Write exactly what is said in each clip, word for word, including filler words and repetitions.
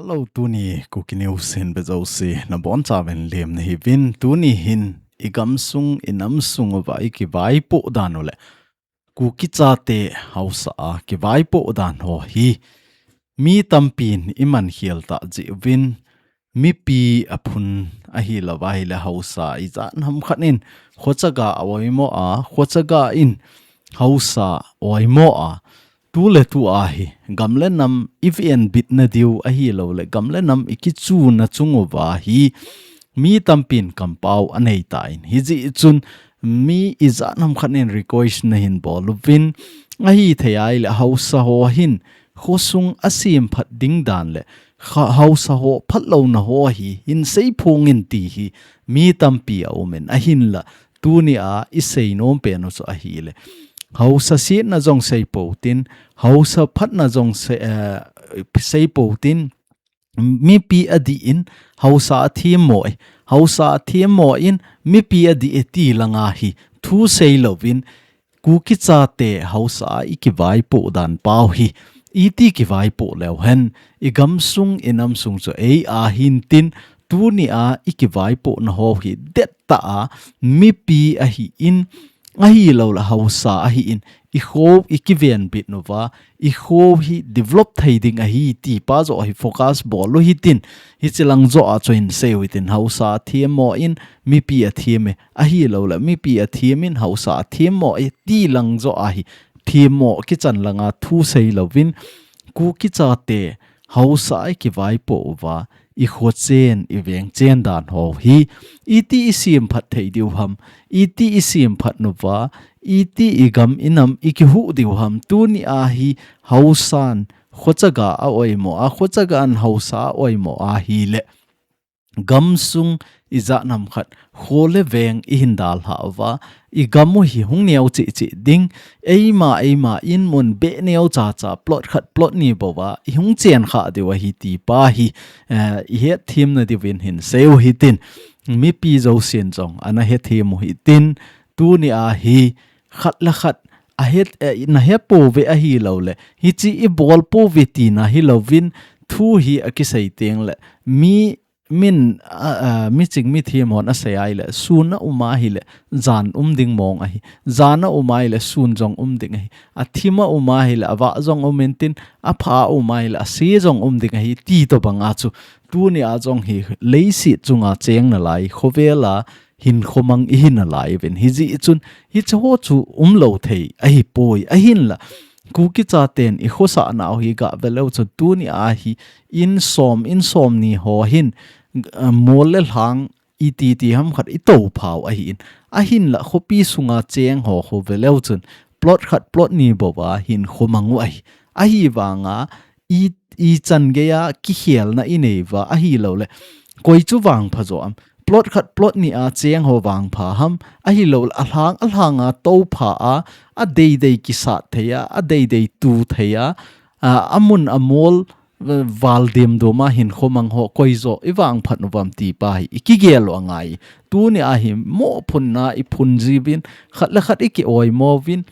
Hello, tuni Kuki News hin vejouse nabonchauvin lemna hiuvin, tuni hin igamsung inamsung uva ikivaipoh dan u le Kuki chate haosa a kivaipoh dan ho hi mi tampin iman khel tah jeh uvin, mipi aphun ahilouva ahile haosa ijat ham khat in khochaga a oimo a, khochaga in haosa oimo a, tuletu a hi gam le nam ivenbitna diu ahilouleh gam le nam ikichuna chung uva hi mi tampin kampao aneitan, hijeh chun mi ijat ham khat in request nahin bol uvin, ahithei ahile haosa ho hin khosung asemphat ding dan le kha-, haosa ho phatlouna ho hi hin seiphongin ti hi mi tampi aumin, ahinla tunia isei nom pen u chu ahile haosa setna jong seipou tin, haosa phatna jong sei, eh, seipou tin, mipi adih in haosa athemmo e, haosa athemmo in mipi adih e ti langa hi thu seilouvin, Kuki chate haosa a ikivaipoh dan pau hi iti kivaipoh leu hen, igamsung inamsung chu ei ahin tin, tunia ikivaipohna ho hi dettah a mipi ahin, ahilouleh haosa ahin, ikho ikivenbit uva, ikho hi develop thei ding ahi ti pa joh hi focus bol u hitin, hiche lang joh a chu hin sei u hitin, haosa athemmo in mipi athem e, ahilouleh mipi athem in haosa athemmo e ti lang joh a hi themmo kichan langa thu seilouvin, Kuki chate haosa a ikivaipoh uva, ikho chen, iveng chen dan ho hi iti isemphat thei diu ham, iti isemphat uva, iti igam inam ikihuh diu ham, tunia hi haosan khochaga a oimo a, khochagan haosa a oimo ahile gamsung ijat ham khat, kho le veng ihin dalhah uva, igam u hi hung neo cheh cheh ding, eima, eima inmun beh neo chacha, plot khat, plot ni bouva ihung chen khah diu ahi ti pa hi, eh, ihetthemna diuvin hin sei u hitin, mipi jousen jong ana hethem u hitin, tunia hi khat le khat ahet, eh, nahe pouve ahilouleh hiche ibol pouve tina hilouvin, thu hi akisei tengle mi, min, a, a, miching mithem hon asei ahile, sun a um ahile jan um ding mong ahi, jan a um ahile sun jong um ding ahi, athim a um ahile avah jong um intin, apha a um ahile ase jong um ding ahi ti tobanga chu tunia jong hi leiset chunga cheng nalai, khovela hinkho mang ihi nalai uvin, hijeh chun hiche ho chu umlou thei ahipoi, ahinla Kuki chaten ikhosah nau hi gah ve leu chun tunia hi in som, in somni ho hin, eh, mol le lhang iti ti ham khat itophau ahin, ahinla khopi sunga cheng ho khu ve leu chun plot khat, plot ni bouva hinkho mang u ahi, ahivanga i, ichan geiya kikhelna inei uva ahilouleh koi chu vangpha jo am, plot khat, plot ni a cheng ho vangpha ham, ahilouleh alhang, alhanga topha a, adeidei kisat thei a, adeidei tu thei a, a, amun amol, eh, valdem doma hinkho mang ho koi jo ivangphat uvam ti pa hi ikigel u angai. Tunia hi moh phunna iphun jiuvin, khat le khat ikioimo uvin,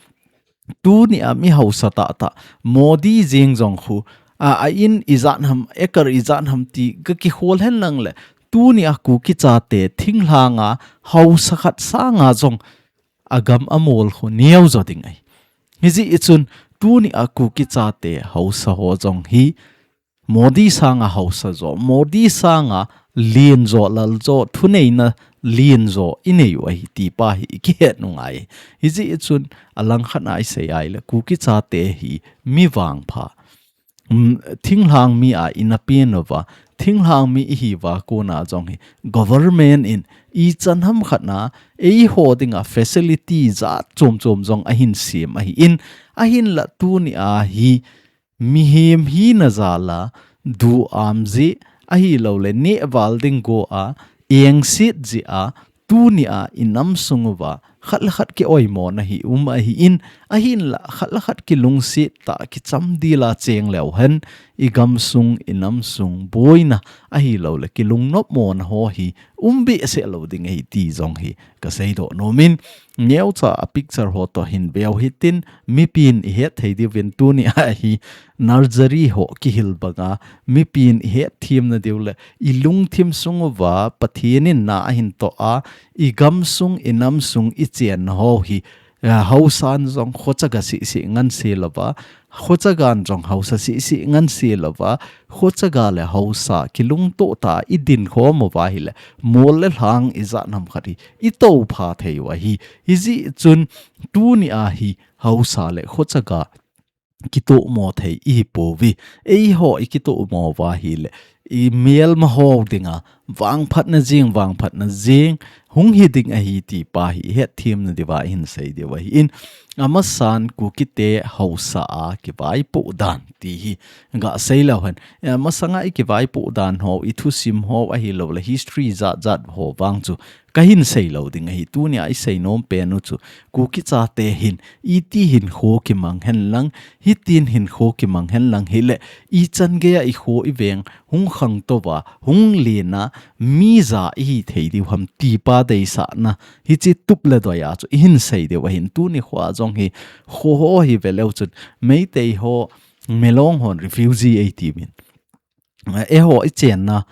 tunia mi haosa tahtah, Modi jeng jong khu, a, a in ijat ham, acre ijat ham ti ga kikhol hen lang le, tunia Kuki chate thinglhanga haosa khat sanga jong agam amol khu neo jo ding ahi. Hijeh chun tunia Kuki chate haosa ho jong hi Modi sanga haosa jo, Modi sanga len jo, lal jo, thuneina len jo inei u ahi ti pa hi ikihet u ngai. Hijeh chun alang khat a isei ahile Kuki chate hi mi vangpha, um, thinglhang mi a ina pen uva, thinglhang mi ihiuva kona jong hi government in ichan ham khat na eiho dinga facility jat chom chom jong ahin sem ahin, ahinla tunia hi mihem hina jal a, duham jeh ahilouleh neh val ding go a, engset jeh a, tunia inam sung uva khat le khat kioimona hi um ahin, ahinla khat le khat kilungset tah a kicham dila cheng leu hen, i gamsung, i namsung boina ahilouleh kilungnopmona ho hi um behseh lou ding ahi ti jong hi kasei doh nom in, neocha a picture ho toh hin veu hitin, mipin ihet thei diuvin tuni a hi nursery ho kihil banga, mipin ihet themna diu le, i lungthim sung uva Pathen in na ahin toh a, i gamsung, i namsung, i chenna ho hi, eh, haosan jong khochaga sisi ngansi louva, khochagan jong haosa sisi ngansi louva, khochaga le haosa kilungtoh tah a i dinkhom uva ahile, mol le lhang ijat ham khat hi i toupha thei u ahi. Hijeh chun tuni a hi haosa le khochaga kitohmo thei ihi pouve. Eiho i kitohmo uva ahile, i melma ho dinga vangphatna jeng, vangphatna jeng hung hi ding ahi ti pa hi ihet themna diuva ihin sei diu ahin, amasan Kukite haosa a kivaipoh dan ti hi gasei leu hen. Amasanga i kivaipoh dan ho, i thusim ho ahilouleh history jat jat ho vang chu kahin sei lou ding ahi. Tuni a i sei nom pen u chu, Kuki chate hin iti hinkho kimang hen lang, hitin hinkho kimang hen lang hile, ichan geiya i kho i veng hung khangtou va, hung len a, mi ja ihi thei diu ham ti pa deisahna hiche tup le doi a chu ihin sei diu ahin. Tuni khoa jong hi kho ho hi veleu chun, Meitei ho, Milong hon refugee eitiuvin, eiho i chenna,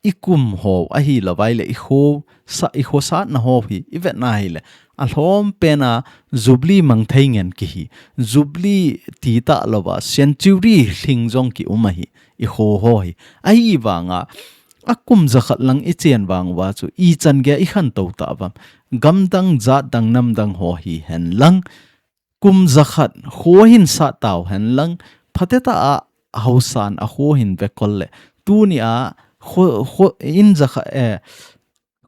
i kum ho ahilouva ahile, i kho sa, i khosatna ho hi i vetna ahile, alhom pena Jubilee mang thei ngen kihi. Jubilee ti talouva, century lhing jong ki um ahi, i kho ho hi. Ahivanga, a kum jakhat lang i chen vang uva chu, ichan geiya i khantou tauvam? Gamdang, jatdang, namdang ho hihen lang, kum jakhat kho hin sat tau hen lang, phatecha a haosan a kho hin vekol le, tuni a kho, kho, in jakhat, eh,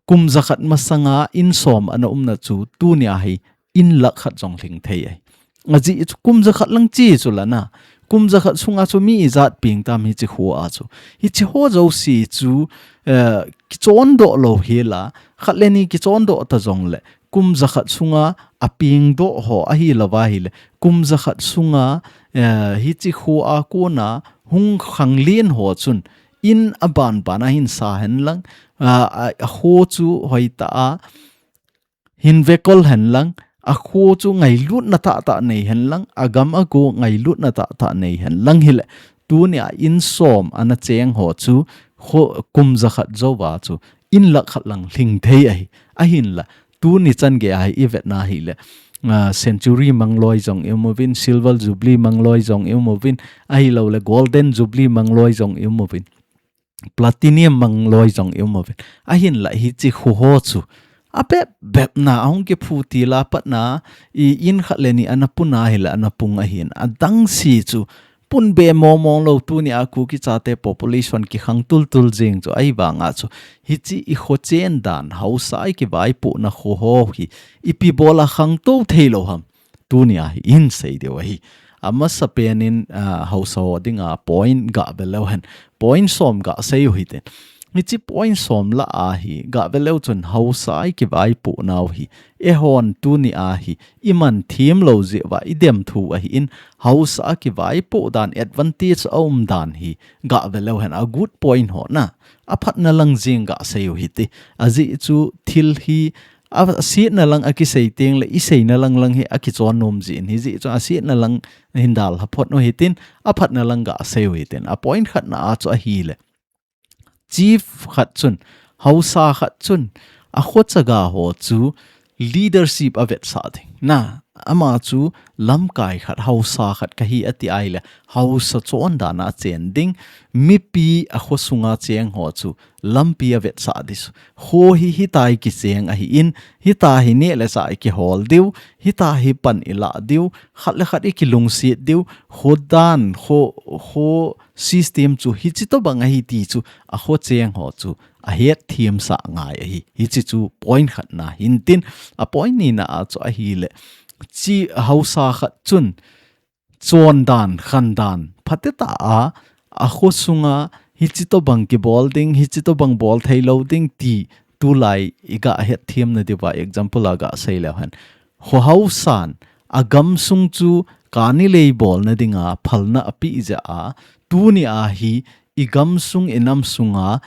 kum jakhat masanga in som ana umna chu, tuni a hi in lakh khat jong lhing thei ahi. Ajeh chu kum jakhat lang chi chu lana, kum jakhat sunga chu mi ijat peng tam hiche kho a chu. Hiche ho jouse chu, eh, kichondoh lou hela, khat le ni kichondoh ta jongle, kum jakhat sunga a pengdoh ho ahilouva ahile, kum jakhat sunga, eh, hiche kho a kona hung khanglen ho chun, in aban ban a hin sa hen lang, a, a, a kho chu hoitah a hin vekol hen lang, a kho chu ngailutna tahtah nei hen lang, a gam a go ngailutna tahtah nei hen lang hile, tuni a in som ana cheng ho chu, kho, kum jakhat jouva chu, in lakh khat lang lhing thei ahi. Ahinla, tuni chan geiya hi i vetna ahile, ah, century mang loi jong i um uvin, silver jubilee mang loi jong i um uvin, ahilouleh golden jubilee mang loi jong i um uvin, platinum mang loi jong i um uvin. Ahinla hiche kho ho chu, a bep bepna, ahung kiphu til a patna, i in khat le ni ana pung ahile ana pung ahin, adang se chu, pun be mong mong lou, tuni a Kuki chate population kikhang tul tul jeng chu, ahivanga chu, hiche i kho chen dan, haosa i kivaipohna kho ho hi, ipi bol a khangtou thei lou ham? Tuni a hi ihin sei diu ahi. Amasapen in, ah, haosa ho dinga point gave leu hen. Point som gasei u hite. Hiche point som lah a hi, gave leu chun haosa i kivaipoh nau hi, eihon tuni a hi, i man them lou jeh uva i dem thu ahin, haosa kivaipoh dan advantage a um dan hi, gave leu hen, a good point ho na, aphatna lang jeng gasei u hite. Ajeh chu thil hi, a, asetna lang a kisei teng le, i seina lang lang hi akichon nom jin, hijeh chun asetna lang hin dalha phot u hitin, aphatna lang gasei u hitin. A point khatna a chu ahile, chief khat chun, haosa khat chun, a khochaga ho chu leadership avetsah ding. Na, ama chu lamkai khat, haosa khat kahi ati ahile, haosa chondan a chen ding, mipi a kho sunga cheng ho chu lampi avetsah ding. Kho hi hitia kicheng ahin, hitia hi neh le chah ikihol diu, hitia hi pan ilah diu, khat le khat ikilungset diu, kho dan, kho, kho system chu hiche tobang ahi ti chu, a kho cheng ho chu ahet themsah ngai ahi. Hiche chu point khatna hintin, a point nina a chu ahile, chi haosa khat chun, chondan, khandan, phatecha a, a kho sunga hiche tobang kibol ding, hiche tobang bol thei lou ding ti, tulai i gahet themna diuva example a gasei leu hen. Ho haosan, a gamsung chu kani lei bolna dinga phalna api jeh a, tuni a hi i gamsung i namsunga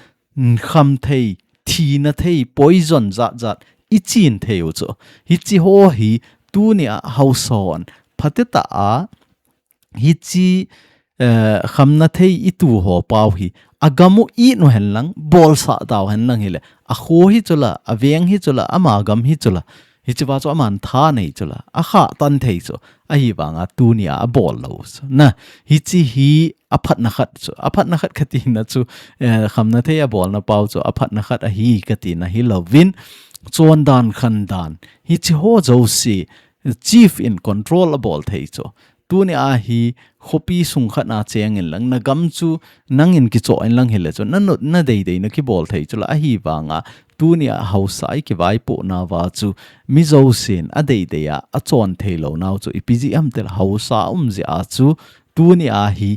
khamthei, thina thei, poison jat jat i chin thei u chu. Hichi ho hi tuni a haosan, phatecha a, hichi, eh, khamna thei i tu ho pau hi, a gam u i nu hen lang, bolsa tau hen lang hile, a kho hi chula, a veng hi chula, ama gam hi chula, hichi va chu aman tha nei chula, a kha tan thei chu, ahi vanga tuni a a bol lo chu. Na, hichi hi a phatna khat chu, a phatna khat khat ina chu, eh, khamna thei a bolna pau chu, a phatna khat ahi ka tina hi lovin, chondan khandan, hichi ho jouse, chief in control a bol thei chu. Tuni a hi khopi sung khat na cheng in lang, na gam chu nang in kicho in lang hile chu, na nut na deidei na kibol thei chu la ahi vanga, tuni a haosa i kivaipo na va chu, mi jousen a deidei a, a chon thei lo nau chu, ipi jeh ham tile haosa um jeh a chu, tuni a hi,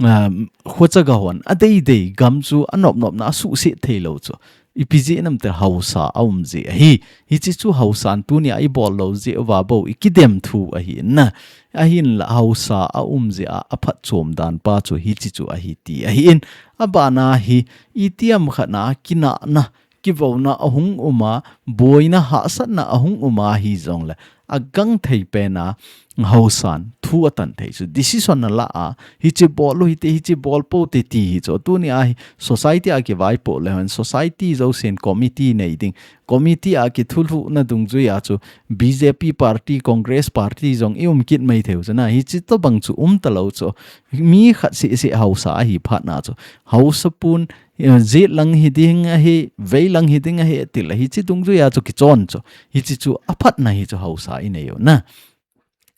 um, khochaga hon, a deidei gam chu, a nop nop na a suhset thei lo chu. Ipi jeh ham tile haosa a um jeh ahi. Hichi chu haosan tuni a i bol lo jeh uva bou i kidem thu ahi na. Ahin la haosa a um jeh a, a phatchom dan pa chu hichi chu ahi ti ahi in. A bana hi itiham khat na kinahna, kivouna a hung um a, boina hahsatna a hung um a hi jong le, a gang thei pen a, haosan thu a tan thei chu, decision a la a, hichi bol u hite, hichi bol pou te ti hi chu. Tuni a hi society a kivaipo le hon, society jousen committee nei ding. Committee a kithulhuhna dungjui a chu B J P party, Congress party jong i um kit mai thei u chu na. Hichi tobang chu um ta lo chu. Mi khat seh seh haosa ahi phat na chu, haosa pun, eh, jet lang hi ding ahi, vei lang hi ding ahi, ti le hichi dungjui a chu kichon chu. Hichi chu a phatna hi chu haosa i nei u na.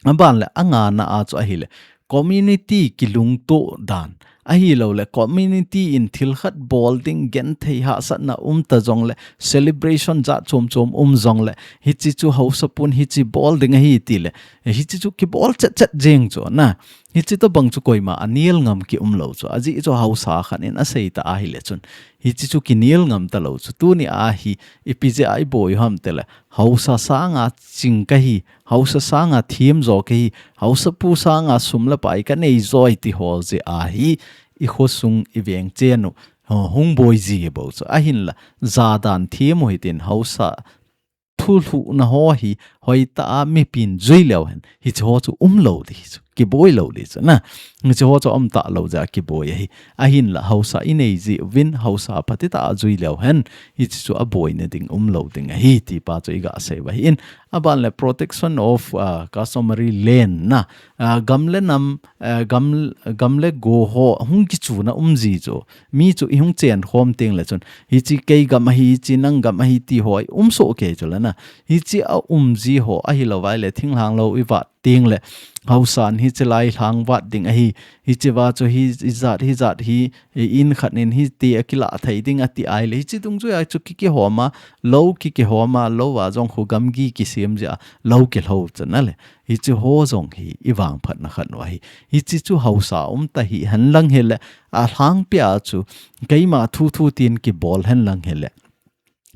A ban le a ngana a chu ahile, community kilungto dan. Ahi lo le, community in thil khat bol ding, genthei hahsatna um ta jong le, celebration jat chom chom um jong le, hichi chu haosa pun hichi bol ding ahi ti le, hichi chu kibol chet chet jeng chu na. Hichi tobang chu koima a nel ngam ki um lo chu. A jeh chu haosa khat in a sei ta ahile chun, hichi chu kinel ngam ta lo chu. Tuni a hi, ipi jeh a i boi u ham tile, haosa sanga ching ka hi, haosa sanga thiem jo ka hi, haosa pu sanga sum le pai ka nei joi ti ho jeh a hi, i khosung i veng chen u, ho, hung boi ji bou chu. Ahin la, jadan thiem u hitin haosa thulhuhna ho hi, hoitah a mipin jui leu hen, hichi ho chu um lo di chu, kiboi lo di chu na. Hichi ho chu um ta lo jeh a kiboi ahi. Ahin la haosa i nei ji uvin, haosa phatecha a jui leu hen, hichi chu a boina ding um lo ding ahi ti pa chu i ga sei u ahi in. A ban le protection of, uh, customary land na, uh, gam le nam, uh, gam, gam le go ho hung kichuna um ji chu. Mi chu i hung chen khom teng le chun, hichi kei gam ahi, hichi nang gam ahi ti ho i um soh kei chu la na. Hichi a um ji ho ahi lo vai le, thinglhang lo i vat teng le, haosan hichi lai lhang vat ding ahi, hichi va chu hi, hi jat, hi jat hi, i in khat nin hiti a kila thei ding a ti ai le, hichi dungjui a chu ki kihom a, lo ki kihom a, lo a jong khu gamgi kisem jeh a, lo kilho chu na le. Hichi ho jong hi i vangphatna khat u ahi. Hichi chu haosa um ta hi hen lang hile, a lhangpi a chu keima thu thu tin kibol hen lang hile,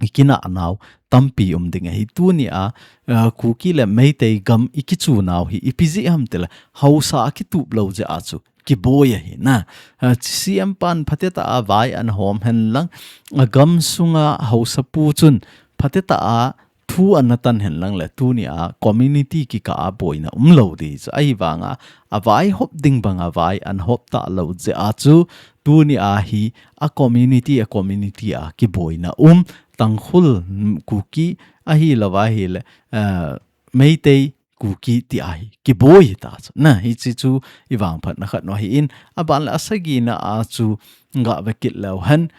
i kinah nau tampi um ding ahi. Tuni a, a, Kuki le Meitei gam i kichu nau hi, ipi jeh ham tile, haosa a kitup lo jeh a chu, kiboi ahi na. A, C M pan phatecha a vai ana hom hen lang, a gam sunga haosa pu chun phatecha a thu ana tan hen lang le, tuni a community kikah a boina um lo di chu. Ahi vanga, a vai hop ding banga vai ana hop ta lo jeh a chu, tuni a hi a community, a community a kiboina um, Tangkhul, mm, Kuki ahi lo va hile, eh, Meitei, Kuki ti a hi kiboi ta chu. Na, hichi chu i vangphatna khat u ahi in, a ban le a sagina a chu ga ve kit leu hen,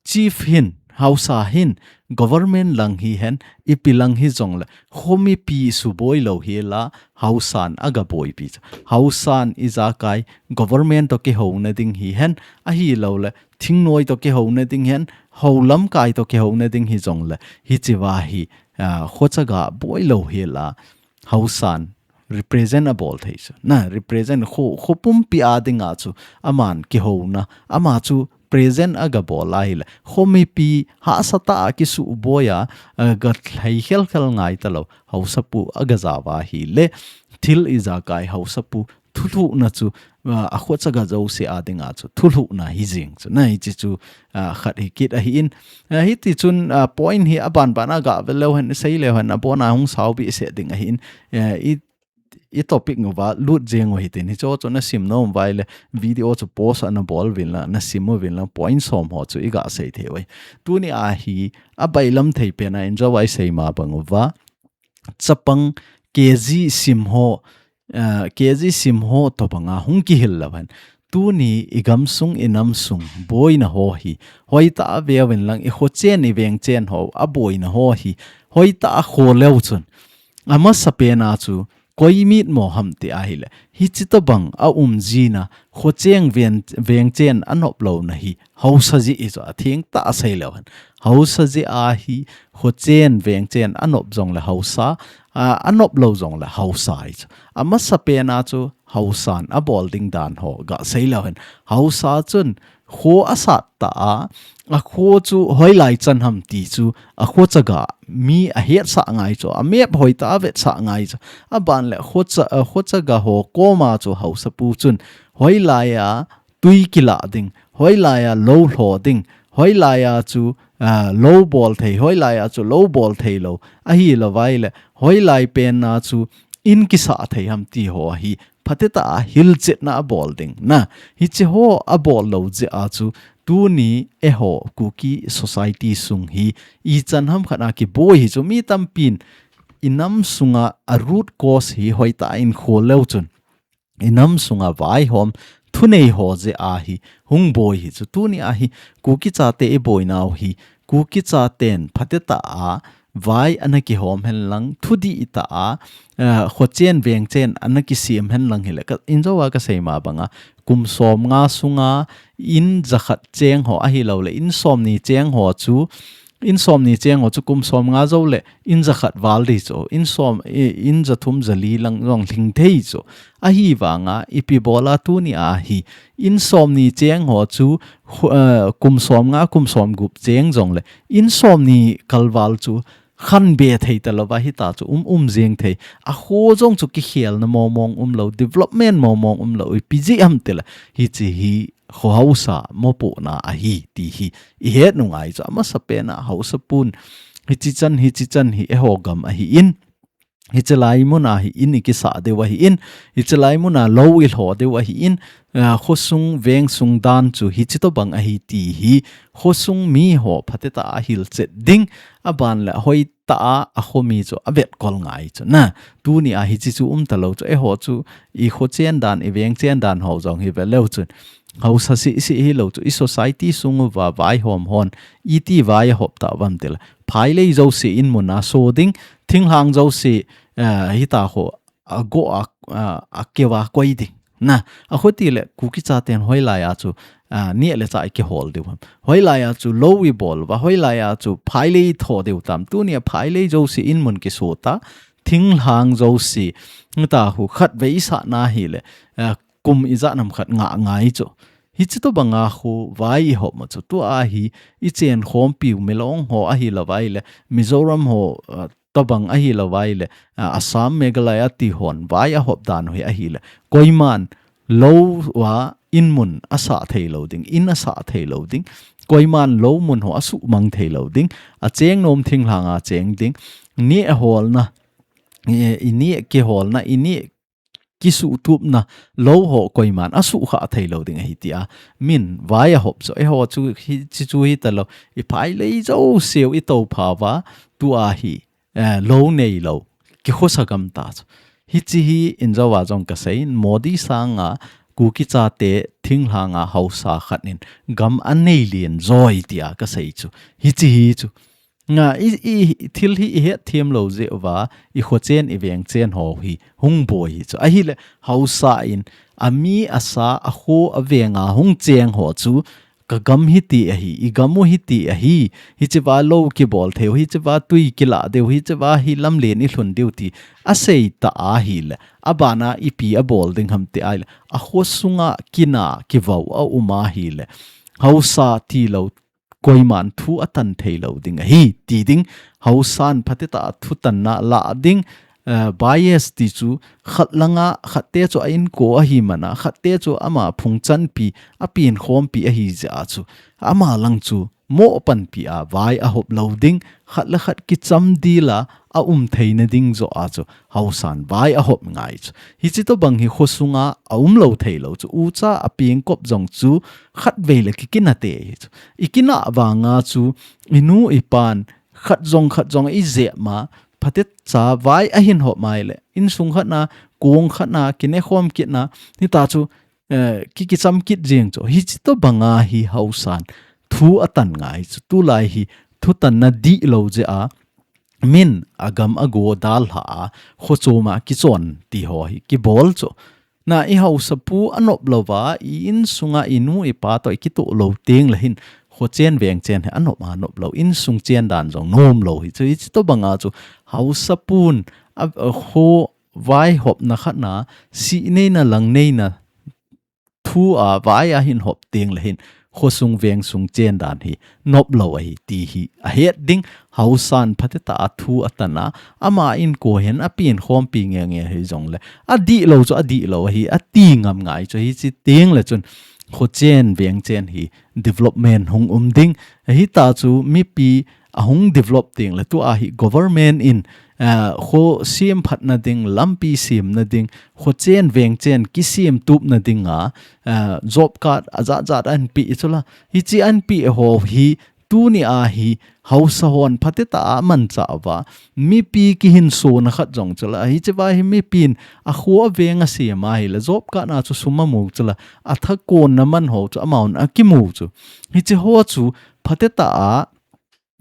chief hin, haosa hin, government lang hi hen, ipi lang hi jong le, khomipi suboi lo hi la, haosan a ga boipi chu. Haosan ijakai, government to kihouna ding hi hen, ahi lo le, thingnoi to kihouna ding hen, ho lamkai to kihouna ding hi jong le, hichi va hi, a, khochaga boi lo hi la, haosan represent a bol thei chu. Na, represent kho, kho pumpi a dinga chu, aman kihouna, ama chu present a ga bol ahile, khomipi hahsa tah a kisuboi a, a ga lhai khelkhel ngai talou, haosapu a ga jao ahile, thil ijakai haosapu thulhuhna chu, a, a khochaga jouse a dinga chu thulhuhna hi jing chu. Na hiche chu, a, khat hi kit ahin, a, hiti chun, a, point hi aban ban a ga vel leu hen, sei leu hen, abon a hung sao behseh ding ahin, a, i, i topic uva lut jeng u hitin, hicho chu na sim nom uva ahile, video chu pause a na bol uvin lang, na sim uvin lang, point som ho chu i ga sei thei uve. Tuni a hi, abailam thei pen a in jo a i sei ma bang uva, chapang K G sim ho, a, K G sim ho tobang a hung kihil leu hen. Tuni i gamsung i namsung boina ho hi, hoitah a veuvin lang i khochen i vengchen ho, a boina ho hi, hoitah a kho leu chun. Amasa pen a chu, koi mit mo ham ti ahile. Hiche tobang a um jing a, khochen ven-, vengchen a nop louna hi, haosa jeh i chu a thengtah a sei leu hen. Haosa jeh a hi, khochen vengchen a nop jongle haosa, a, a nop lou jongle haosa i chu. Amasa pen a chu haosan a bol ding dan ho ga sei leu hen. Haosa chun kho a sat tah a, a kho chu hoilai chan ham ti chu, a khochaga mi a hetsah ngai chu, a map hoitah a vetsah ngai chu. Aban le khocha-, a khochaga ho koma chu haosapu chun hoilai a tui kila ding, hoilai a lou lho ding, hoilai a chu, a, lou bol thei, hoilai a chu lou bol thei lou, ahilou vai le, hoilai pen a chu in kisa thei ham ti ho hi, phatetah a hilchetna a bol ding. Na, hiche ho a bol lou jeh a chu, tuni eiho Kuki society sung hi, ichan ham khat a kiboi hi chu, mi tampin, i namsunga a root cause hi hoitah a in kho leu chun. I namsunga vaihom thunei ho jeh a hi hung boi hi chu. Tuni a hi Kuki chate i boinau hi Kuki chaten phatetah a vai ana kihom hen lang, thudih tah a, eh, khochen vengchen ana kisem hen lang hile. Ka, in jo a ka sei ma banga, kum som nga sunga in jakhat cheng ho ahilou le, in somni cheng ho chu, in somni cheng ho chu kum som nga jou le, in jakhat val ding chu, in som, i, in jathum jali lang jong lhing thei chu. Ahivanga, ipi bol a tuni a hi, in somni cheng ho chu, khu-, eh, kum som nga, kum som gup cheng jongle, in somni kalval chu, khan be thei talou va hita chu, um, um jeng thei. A kho jong chu kikhelna momong umlou, development momong umlou, ipi jeh ham tile, hiche hi, kho haosa mopohna ahi ti hi i het u ngai chu. Amasa pen a haosapun hiche chan, hiche chan hi eiho gam ahin, hiche lai mun a hi in i kisa diu ahin, hiche lai mun a lou i lho diu ahin, a, khosung vengsung dan chu hiche tobang ahi ti hi khosung mi ho phatetah a hilchet ding, aban le hoi tah a, a khomi chu a vetkol ngai chu. Na, tuni a hiche chu um talou chu, eiho chu i khochen dan, i vengchen dan ho jong hi ve leu chun, haosa sisi hilou chu, i society sung uva vaihom hon iti vai a hop tauvam tile, phailei jouse in mun a so ding, thinglhang jouse, eh, hita ho a go a, a, a keu a koi ding. Na, a kho tile, Kuki chaten hoilai a chu, a, neh le chah i kihol diu ham. Hoilai a chu lou i bol uva, hoilai a chu phailei i tho diu tam. Tuni a phailei jouse in mun kiso ta, thinglhang jouse, hita ho khatvei i sah na hile, a, kum ijat ham khat ngah ngai chu. Hiche tobang a khu vai i hop ma chu, tua hi i chen khompiu Milong ho ahilou vai le, Mizoram ho, a, tobang ahilou vai le, a, Assam, Meghalaya ti hon vai a hop dan u hi ahile, koiman lou a in mun a sah thei lou ding, in a sah thei lou ding, koiman lou mun ho a suhmang thei lou ding, a cheng nom thinglhang a cheng ding, neh holna, i, i neh kiholna, i neh kisutupna lou ho koiman a suhkhah thei lou ding ahi tia min vai a hop chu. Eiho chu hiche chu hi talou, i phailei jouseu i toupha uva, tua hi, eh, lou neilou, kikhosa gam ta chu. Hiche hi in jo a jong ka sei in, Modi sanga Kuki chate thinglhang a haosa khat in gam a nei lien joi tia ka sei chu. Hiche hi chu. Nga, i, i, i thil hi i hetthem lou jeh uva, i khochen i vengchen ho hi hung boi hi chu. Ahile, haosa in, a mi a sa, a kho a veng a hung cheng ho chu, ka gam hiti ahi, i gam u hiti ahi, hiche va lou kibol thei u, hiche va tui kila diu, hiche va hi lamlen i lhun diu ti a sei ta ahile, aban a ipi a bol ding ham ti ahile, a kho sunga kina kivou a um ahile, hausa tilou koiman thu atan theilou ding ahi ti ding, hausan phatetah a thutanna lah ding, eh, bias ti chu khat langa khatte chu a inko ahi mana, khatte chu ama phungchanpi, a piankhompi ahi jeh a chu, ama lang chu mohpanpi a vai ahop lou ding, khat le khat kicham dila a um theina ding joh a chu hausan vai ahop ngai chu. Hichi tobang hi khosunga a umlou theilou chu, ucha a piangkop jong chu khatvei le kikinah te hi chu. I kinah vanga chu i nu i pan khat jong khat jong i jep ma, phatecha vai ahin hop mai le, insung khatna, kong khatna, kinekhom kitna, hita chu, eh, ki, kicham kit jeng chu. Hichi tobanga hi hausan thu atan ngai chu. Tulai hi thutanna dihlou jeh a, min a gam a go dalha a, khochom a kichon ti ho hi kibol chu. Na i hausapu a nop louva, i insunga i nu i pa toh i kitoh lou teng le hin, khochen vengchen hi a nop a nop lou, insung chen dan jong nom lou hi chu. Hichi tobanga chu hausapun a, a kho vaihopna khatna, sih neina lang neina thu a vai ahin hop teng le hin, khosung vengsung chen dan hi nop lou ahi ti hi a het ding, hausan phatetah a thu atan a, ama inko hen a piankhompi nge nge hi jong le, a dihlou chu a dihlou ahi, a ti ngam ngai chu. Hichi teng le chun khochen vengchen hi development hung um ding, hita chu mipi a hung develop teng le tua hi government in, eh, kho sem phatna ding, lampi semna ding, khochen vengchen kisem tupna dinga, eh, job card a jat jat an pe chu la. Hichi an pe ho hi tuni a hi hausa hon phatetah a manchah uva, mipi kihinsona khat jong chu la. Hichi vai hi mipin a kho a veng a sem ahi le, job card na chu sum a mu chu la, a thakonna man ho chu amaun a kimu chu. Hichi ho chu phatetah a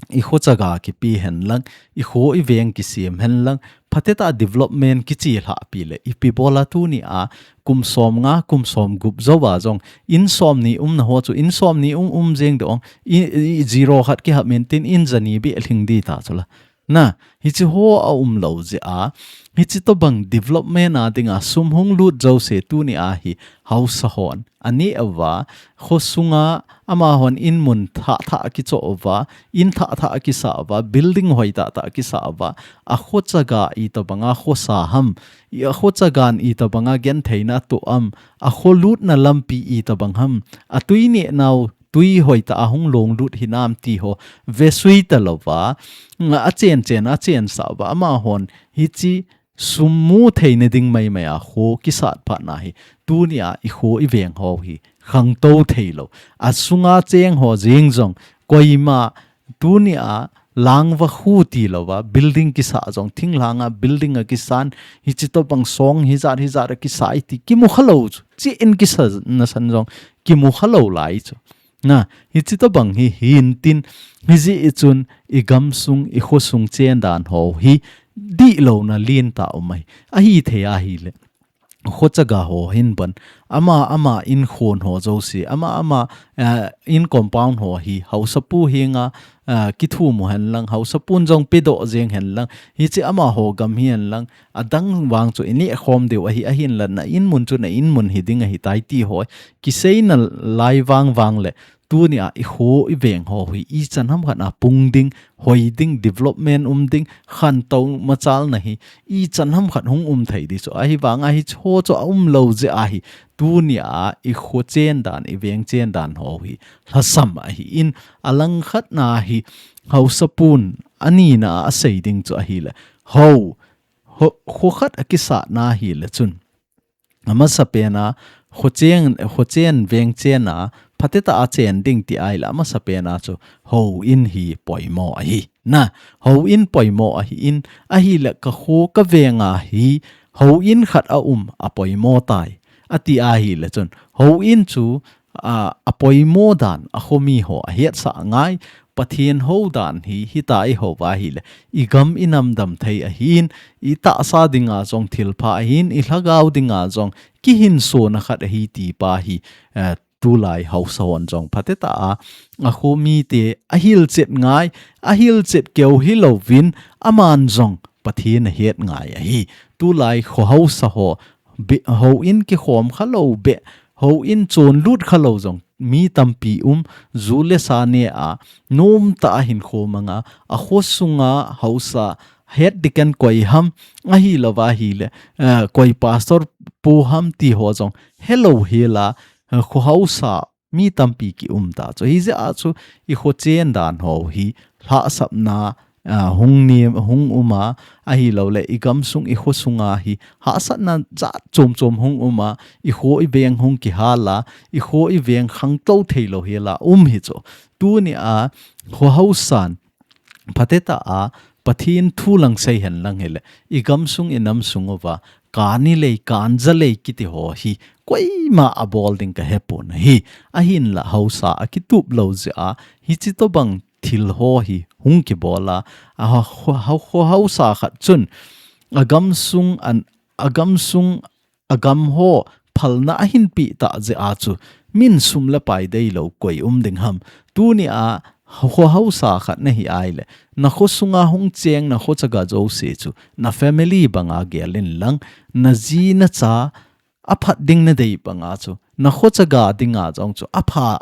i kho chaga kipe hen lang, i kho i veng kisem hen lang, phatetah development kiche lhah pi le, ipi bola tuni a, kum som nga, kum som gup jou a jong, in som ni umna ho chu, in som ni um um jeng dong, i, i zero khat kihap min tin in ja ni beh lhing di ta chu la. Na, hichi ho a umlou jeh a, hichi tobang development a dinga sum hung lut jouse tuni a hi hausa hon a neh uva, khosunga amahon in mun thah thah a kichoh uva, in thah thah a kisah uva, building hoi tah tah a kisah uva, a kho chaga itobanga khosa ham, i a kho chagan itobanga gentheina a toh am, a kho lutna lampi itobang ham, a tui neh nau tui hoi tah a hung long lut hinam ti ho vesui talouva, a chen chen a chensah uva, amahon hichi sum mu theina ding maimai a kho kisat phat na hi, tuni a i kho i veng ho hi khangtou theilou. A sunga cheng ho jeng jong, koima tuni a langva khu tilouva, building kisah jong, thinglhanga building a kisan, hichi tobang song hijat hijat a kisai ti kimu khalou chu. Chi in kisa nasan jong kimu khalou lai chu. Na, hichi tobang hi hin tin, hijeh chun i gamsung, i khosung chen dan ho hi dihlouna lentah um ahi. Ahithei ahile, kho chaga ho hin ban, ama, ama inkhon ho jouse, ama, ama, eh, in compound ho hi, hausapu henga, eh, kithum u hen lang, hausapun jong pedoh jeng hen lang, hichi amaho gam hi hen lang, adang vang chu i neh khom diu ahi, ahinla na in mun chu na in mun hi ding ahitai ti ho, kiseina lai vang vang le, tuni a i kho i veng ho hi, ichan hamkhat a pung ding, hoi ding, development um ding, khantou machalna hi, ichan hamkhat hung um thei di chu. Ahivanga hichi ho chu a umlou jeh a hi, tuni a i kho chen dan, i veng chen dan ho hi lhasam ahi in, a langkhat na hi, hausapun a nina a sei ding chu ahile, ho, ho, kho khat a kisat na hile chun, amasapen a, kho chen, kho chen veng chen a, phatetah a chen ding ti ahile, amasapen a chu, houin hi poimo ahi. Na, houin poimo ahi in, ahile ka kho ka veng a hi, houin khat a um a poimo tai. Ati ahile chun, houin chu, a, a poimo dan a khomi ho a hetsah ngai, Pathen hou dan hi, hita i hou ahile, i gam i nam dam thei ahin, i tahsa dinga jong thilpha ahin, i lhagao dinga jong kihinsona khat ahi ti pa hi, eh, tulai hausa hon jong phatetah a, a khomite a hilchet ngai, a hilchet keu hilouvin, aman jong Pathen a het ngai ahi. Tulai kho hausa ho, be, houin kikhom khalou beh, houin chonlut khalou jong, mi tampi um, ju le sa ne a, nom tah a hinkho mang a, a kho sunga haosa, het ding koi ham, ahilouva ahile, eh, koi pastor pu ham ti ho jong, helou hela, eh, kho haosa, mi tampi ki um ta chu. Hijeh a chu i kho chen dan ho hi lhahsamna, ah, hung nem, hung um a, ahilouleh i gamsung i kho sunga hi lhahsamna jat chom chom hung um a, i kho i veng hung kihal a, i kho i veng khangtou theilou hela um hi chu. Tuni a kho haosan, phatecha a, Pathen thu lang sei hen lang hile, i gamsung i namsung uva, kani lei, kanja lei kiti ho hi, koima abol ding ka hepon ahi, ahinla haosa a kitup lou jeh a, hichi tobang thil ho hi, hung kibol a, a ha, ha, ha, haosa khat chun, a gamsung an, a gamsung a gam ho phalna ahin peh tah jeh a chu, min sum le pai deilou koi um ding ham. Tuni a kho haosa khat nahi ahile, na kho sunga hung cheng na kho chaga jouse chu, na family banga gel in lang, na ji na cha, aphat ding nadei banga chu, na kho chaga dinga jong chu, apha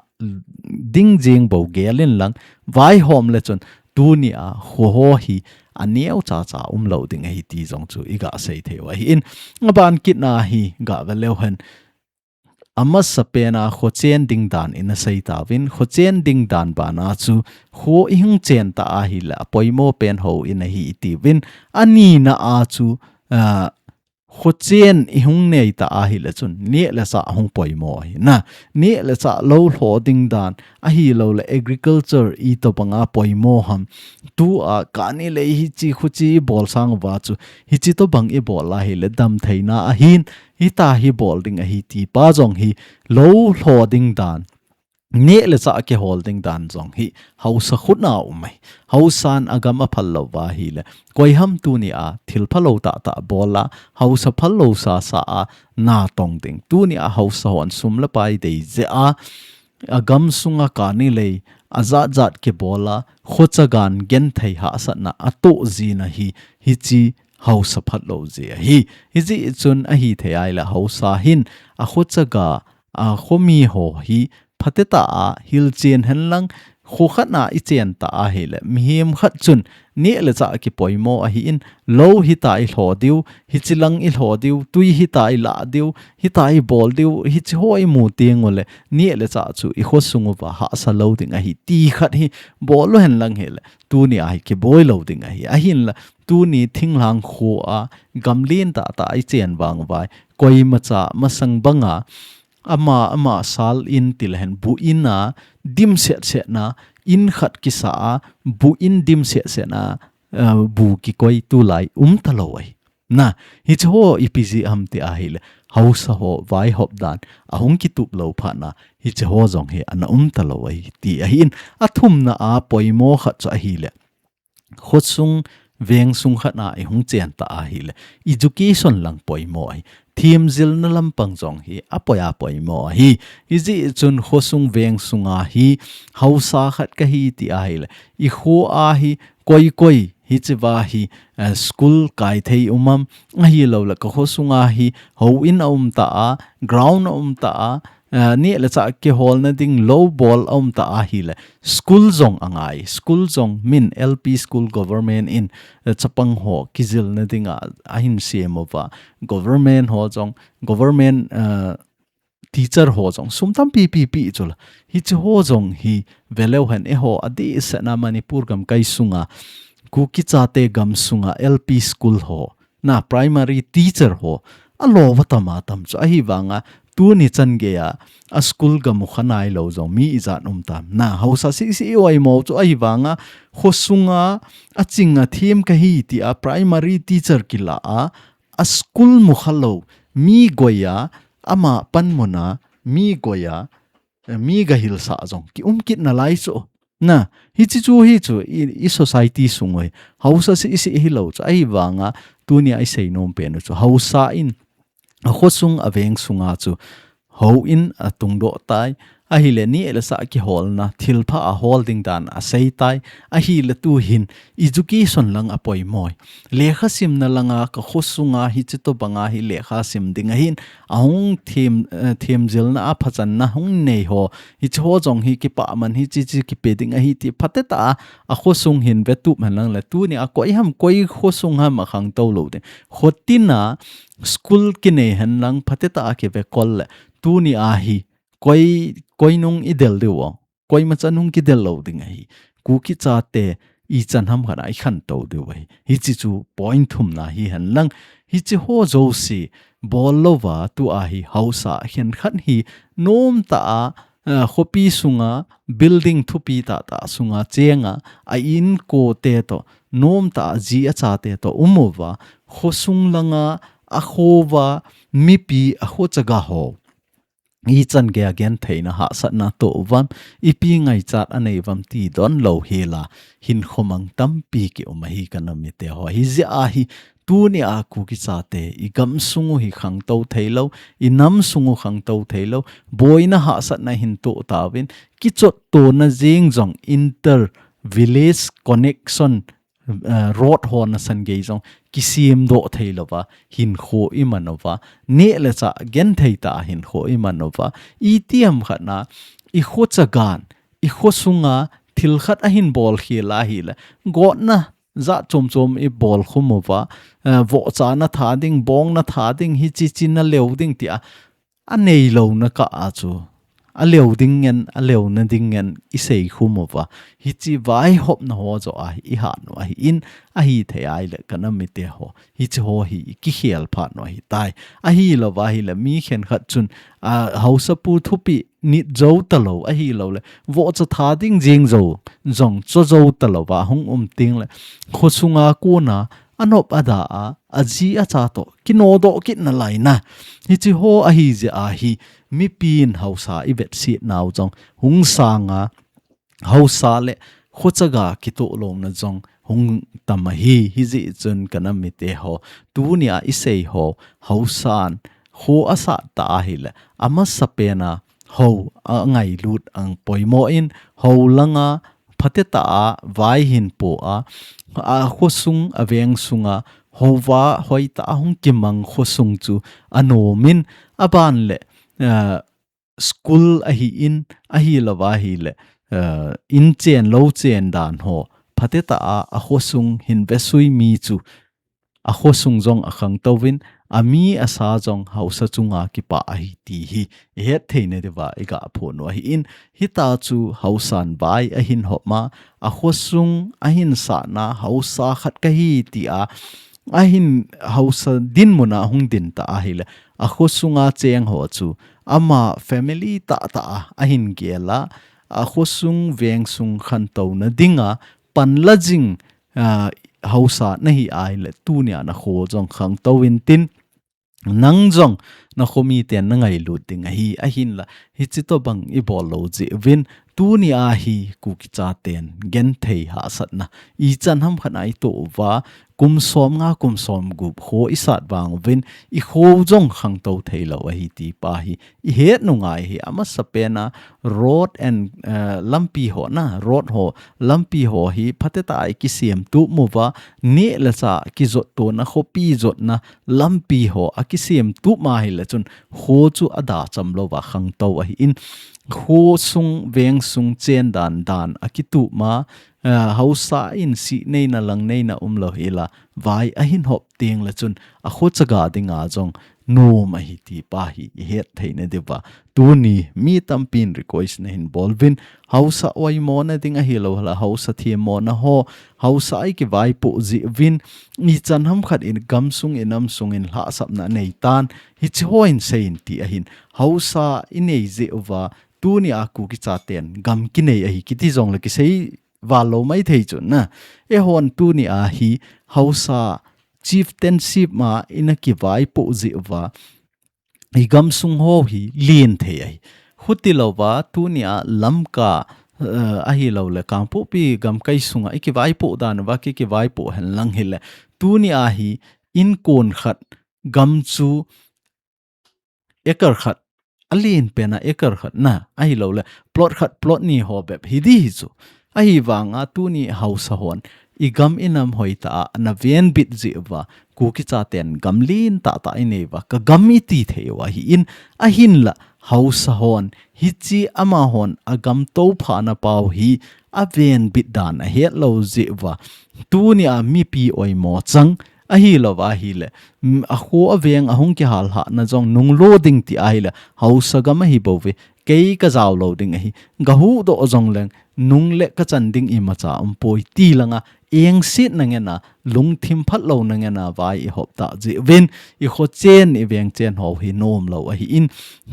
ding jeng bou gel in lang, vaihom le chun, tuni a kho ho hi, aneo chacha umlou ding ahi ti jong chu i gasei thei u ahin, aban kit na hi gave leu hen. Amasapen a kho chen ding dan ina sei tauvin, kho chen ding dan bana chu kho i hung chen ta ahile apoimo pen houin ahi i tiuvin, ani na a chu, ah, kho chen i hung nei ta ahile chun, neh le chah hung poimo ahi na. Neh le chah lou lho ding dan, ahilouleh agriculture itobanga poimo ham. Tua kani lei hichi khuchi i bol sang uva chu, hichi tobang i bol ahile damtheina ahin, hita hi bol ding ahi ti pa jong hi, lou lho ding dan, neh le chah kihol ding dan jong hi, haosa khut na um ahi. Haosan a gam aphal louva ahile, koi ham tuni a thil phalou tahtah bol a, haosa phallou sasa a natong ding. Tuni a haosa hon sum le pai dei jeh a, a gamsunga kani lei, ajat jat kibol a, kho chagan genthei hahsatna atoh jina hi, hichi haosa phatlou jeh ahi. Hijeh chun ahithei ahile haosa hin, a kho chaga, a khomi ho hi, phatecha a hilchen hen lang, kho khat na i chen ta ahile, mihem khat chun, neh le chah kipoimo ahin, lou hita i lho diu, hichi lang i lho diu, tui hita i lah diu, hita i bol diu, hichi ho i mu teng ule, neh le chah chu i kho sung uva hahsa lou ding ahi, ti khat hi bol u hen lang hile, tuni a hi kiboi lou ding ahi, ahinla, tuni thinglhang kho a, gam lien tahtah i chen vang uva, koimacha masang banga, ama, ama sal in tile hen bu in a dim set set na, in khat kisa a, bu in dim set set na, eh, bu kikoi tulai um talou ahi. Na, hichi ho ipi jeh ham ti ahile, haosa ho vaihop dan, ahung kitup lou phat na, hichi ho jong hi ana um talou ahi, ti ahin, athumna a poimo khat chu ahile, kho sung, veng sung khat na i hung chen ta ahile, education lang poimo ahi. Themjilna lampang jong hi apoi a poimo ahi. Hijeh chun kho sung veng sunga hi haosa khat kahi ti ahile, i kho a hi koi koi hichi va hi, eh, school kai thei um am, ahilouleh ka kho sunga hi houin a um ta a, ground a um ta a, eh, neh le chah kiholna ding lou bol a um ta ahile, school jong angai, school jong min L P school government in, eh, chapang ho kijilna dinga ahin sem uva, government ho jong, government, eh, teacher ho jong sum tampi pi pi chula. Hichi ho jong hi ve leu hen, eiho adeh seh na Manipur gamkai sunga, Kuki chate gam sunga L P school ho, na primary teacher ho, alo va tam a tam chu ahivanga, tuni chan geiya, a school ga mukha nailou jong mi ijat um tam. Na, haosa sisi i oimo chu ahivanga, kho sunga, aching a them kahi ti a primary teacher kila a, a school mukha lou, mi goi a, ama panmun a, mi goi a, mi gahilsa jong ki um kit nalai chu. Na, hichi chu hi chu i, i society sung u hi, haosa sisi hilou chu ahivanga, tuni a i seinom pen u chu, haosa in, a kho sung a veng sunga chu, houin a tungdoh tai, Ahile ni le sa kiholna, thilpha ahol ding dan asei tai. Ahile tu hin education lang apoimoi. Lekha simna langa ka khosunga hichi to banga hi lekha sim ding ahin, ahung them, eh, themjilna a phachanna hung nei ho. Hichi ho jong hi kipaman hichi chi kipe ding ahi ti phateta a khosung hin vetup hen lang le. Tuni a koi ham koi khosung ham akhangtou lou ding. Khotina school kinei hen lang phateta a kivekol le. Tuni a hi koi, koi nung idel diu o. Koimacha nung kidel lou ding ahi. Kuki chate ichan ham khat a ikhantou diu ahi. Hichi chu point thumna hi hen lang. Hichi ho jouse bol louva tu a hi haosa khenkhat hi nomtah a, eh, khopi sunga building thupi tahtah sunga chenga a inkote to nomtah a ji achate to um uva khosung langa akhouva mipi akhochaga ho ichan geiya gentheina hahsatna toh uvam, ipi ngaichat anei uvam ti donlou hela, hinkho mang tampi kium ahi ka nam mite ho. Hijeh a hi, tuni a Kuki chate, igamsung u hi khangtou theilou, inamsung u khangtou theilou, boina hahsatna hin toh tauvin, kichottona jeng jong inter village connection, eh, road ho nasan gei jong kisemdoh theilouva, hinkho iman uva, neh le chah genthei tah a hinkho iman uva, itiham khatna, ikhochagan, ikhosunga thilkhat ahin bolkhel ahile, gotna jat chomchom ibol khum uva, eh, vohcha natha ding, bong natha ding, hichi chi naleu ding tia, aneilouna kah a chu, aleu ding ngen, aleuna ding ngen, isei khum uva. Hichi vaihopna ho joh a hi, ihat u ahin, ahithei ahile ka nam mite ho. Hichi ho hi, ikikhel phat u ahitai. Ahilouva ahile, mi khenkhat chun, a, haosapu thupi nit jou talou, ahilouleh, vohcha tha ding jeng jou, jong cho jou talouva, hung um tengle, khosunga kona, anop ada a, aji acha toh, kinodoh kit nalaina. Hichi ho ahijeh a hi, mipin haosa ivetsetnau jong, hung sanga, haosa le, khochaga kitoh louna jong, hung tam ahi, hijeh chun ka nam mite ho, tuni a isei ho, haosan, kho asat ta ahile, amasapen a, hou angailut ang poimo in, hou langa, phatetah a, vai hinpo a, akhosung, aveng sunga, houva, hoitah a hung kimang khosung chu, anom in, aban le, eh, school ahin, ahilouva ahile, eh, inchen louchen dan ho, phatetah a, akhosung hin vesui mi chu, akhosung jong akhangtouvin, ami asa jong haosa chunga kipah ahi ti hi, ihet theina diuva, igaphon u ahin, hita chu haosan vai ahin hopma, akhosung ahin satna, haosa khat kahi tia, ahin haosa dinmun a hung ding ta ahile, akhosunga cheng ho chu, ama family tahtah a, ahin gel a, akhosung vengsung khantouna dinga, panla jing, ah, haosa nahi ahile, tunia nakho jong khangtou intin, nang jong nakho miten nangailut ding ahi, ahinla, hichi tobang ibol lou jeh uvin, tunia hi Kuki chaten genthei hahsatna, ichan ham khat a itoh uva, kum somnga, kum somgup kho isat vang uvin, ikho jong khangtou theilou ahi ti pa hi, ihet u ngai hi, amasapen a, road and, eh, lampi ho na, road ho, lampi ho hi, phatetah a ikisemtup uva, neh le chah kijottona, khopi jotna, lampi ho, akisemtup ma ahile chun, kho chu adacham louva khangtou ahin, khosung, vengsung, chen dan dan, akitup ma, eh, haosa in sih neina lang neina umlou hela, vai ahin hop tengle chun, akhochaga dinga jong, nom ahi ti pa hi, ihet theina diuva. Tuni, mi tampin request nahin bol uvin, haosa oimona ding ahilouleh, haosa themmona ho, haosa ikivaipoh jeh uvin, ichan ham khat in gamsung inamsung in lhahsamna neitan, hichi ho in seiyin ti ahin, haosa inei jeh uva, tunia Kuki chaten gam kinei ahi kiti jongle kisei val lou maithei chun na. Eihon tunia hi haosa chieftainship ma ina kivaipoh jeh uva, igamsung ho hi len thei ahi. Hutilouva tunia Lamka, eh, ahilouleh Kangpokpi gamkai sunga ikivaipoh dan uva ki, kivaipoh henlang hile, tunia hi inkon khat gam chu acre khat alen pen a acre khat na, ahilouleh plot khat plot ni ho bep hi di hi chu. Ahivanga tuni haosa hon i gam i nam hoitah a na venbit jeh uva, Kuki chaten gam lentah tah i nei uva, ka gam i ti thei u ahi in, ahinla haosa hon hiche amahon a gam tophana pau hi a venbit dan a hetlou jeh uva, tuni a mipi oimo chang, ahilouva ahile, mm, a kho a veng a hung kihal hahna jong nung lo ding ti ahile, haosa gam ahi bouve, kei ka jao lou ding ahi, ga huhdoh jongleng, nung le ka chan ding imacha umpoi ti langa, engsetna ngen a, lungthim phatlouna ngen a vai i hop tah jeh uvin, i kho chen, i veng chen ho hi nom lou ahi in,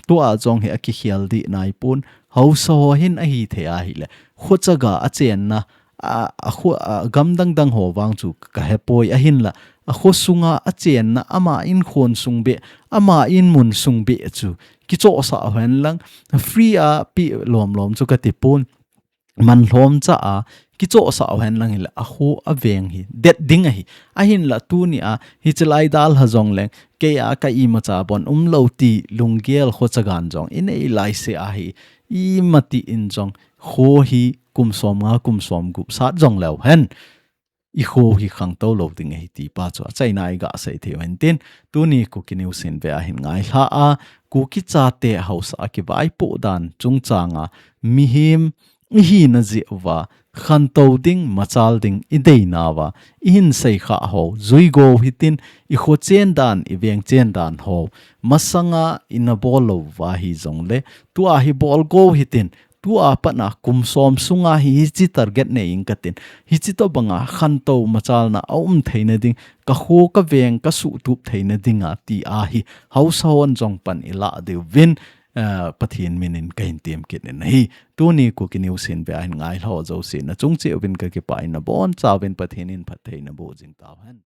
tua jong hi a kikhel dih nai pon, haosa ho hin ahi thei ahile, kho chaga a chenna, a, a kho, a gam dang dang ho vang chu ka hepoi ahinla, a kho sunga a chenna ama inkhon sung beh, ama inmun sung beh chu kichohsah u hen lang, free a pe lom lom chu ka ti pon, man lhomcha a kichohsah u hen lang hile, a kho a veng hi det ding ahi. Ahinla tuni a hiche lai dalha jongleng, kei a ka imacha bon umlou ti lunggel kho chagan jong i nei lai se ahi, ima ti in jong kho hi kum som nga, kum som gup sat jongleu hen, i kho hi khangtou lou ding ahi ti pa chu achaina i ga sei thei u hen tin, tuni Kuki News in ve a hin ngailha a, Kuki chate haosa a kivaipoh dan chungchang a, mihem i hina jeh uva, khantou ding, machal ding i deina uva, i hin sei kha ho, jui go hitin, i kho chen dan, i veng chen dan ho, masanga i na bol lou uva hijongle, tua hi bol go hitin, tua pat a kum som sunga hi hiche target nei ing ka tin, hiche tobanga khantou machalna a um theina ding, ka kho ka veng ka suhtup theina dinga ti ahi, haosa hon jong pan i lah diu vin, eh, Pathen min in ka hin tem kit in ahi. Tuni Kuki News in ve a hin ngailha ho jouse na chung cheh uvin ka kipah in, na boncha uvin Pathen in phatthei na boh jing tau hen.